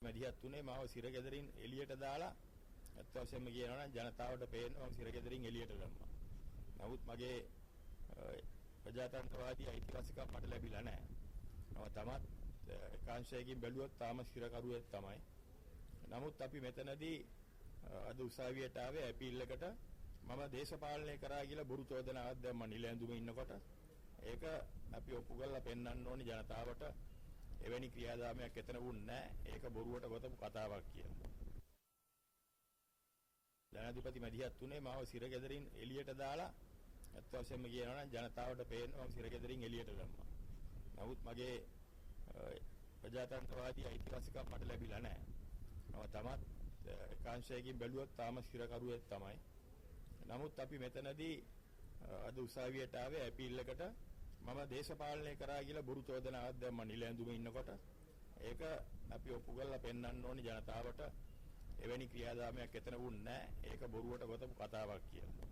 මැදිහත් වුණේ මාව සිරගෙදරින් එළියට දාලා, ඇත්ත වශයෙන්ම කියනවා නම් ජනතාවට පේන්න මම සිරගෙදරින් එළියට දැම්මා. නමුත් මගේ ප්‍රජාතන්ත්‍රවාදී අයිතිවාසිකම් මට ලැබිලා නැහැ. මම තමත් එකාංශයකින් බැලුවොත් තාම සිරකරුවෙක් තමයි. නමුත් අපි මෙතනදී අද උසාවියට ආවේ ඇපීල් එකට. මම දේශපාලනය කරා කියලා බොරු චෝදනාවක් දැම්මා නිල ඇඳුමේ ඉන්නකොට. ඒක අපි ඔප්පු කරලා පෙන්වන්න ඕනි ජනතාවට. එවැනි ක්‍රියාදාමයක් එතන වුන්නේ නැහැ. ඒක බොරුවට ගොතපු කතාවක් කියලා. ජනාධිපති මැදිහත් වුණේ මාව සිරගෙදරින් එළියට දාලා, ඇත්ත වශයෙන්ම කියනවා නම් ජනතාවට පේන්න මම සිරගෙදරින් එළියට දැම්මා. නමුත් මගේ ප්‍රජාතන්ත්‍රවාදී අයිතිවාසිකම් මට ලැබිලා නැහැ. මම තමත් එකාංශයකින් බැලුවොත් තාම සිරකරුවෙක් තමයි. නමුත් අපි මෙතනදී අද උසාවියට ආවේ ඇපීල් එකට. මම දේශපාලනය කරා කියලා බොරු චෝදනාවක් දැම්මා නිල ඇඳුමේ ඉන්නකොට. ඒක අපි ඔප්පු කරලා පෙන්වන්න ඕනි ජනතාවට. එවැනි ක්‍රියාදාමයක් එතන වුන්නේ නැහැ. ඒක බොරුවට ගොතපු කතාවක් කියලා.